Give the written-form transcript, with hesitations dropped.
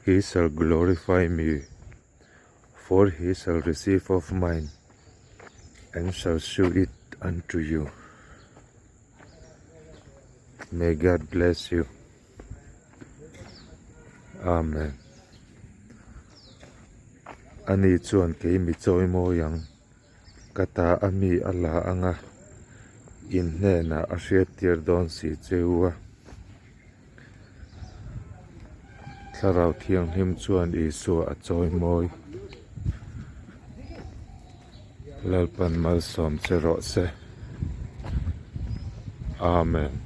He shall glorify me, for he shall receive of mine, and shall shew it unto you. May God bless you. Amen. Ani chuan kei mi chawimawi ang, ka ta a mi a la ang a, in hnenah a hriattir dawn si che u a. Thlarau Thianghlim chuan Isua a chawimawi. Lalpan malsawm che rawh se. Amen.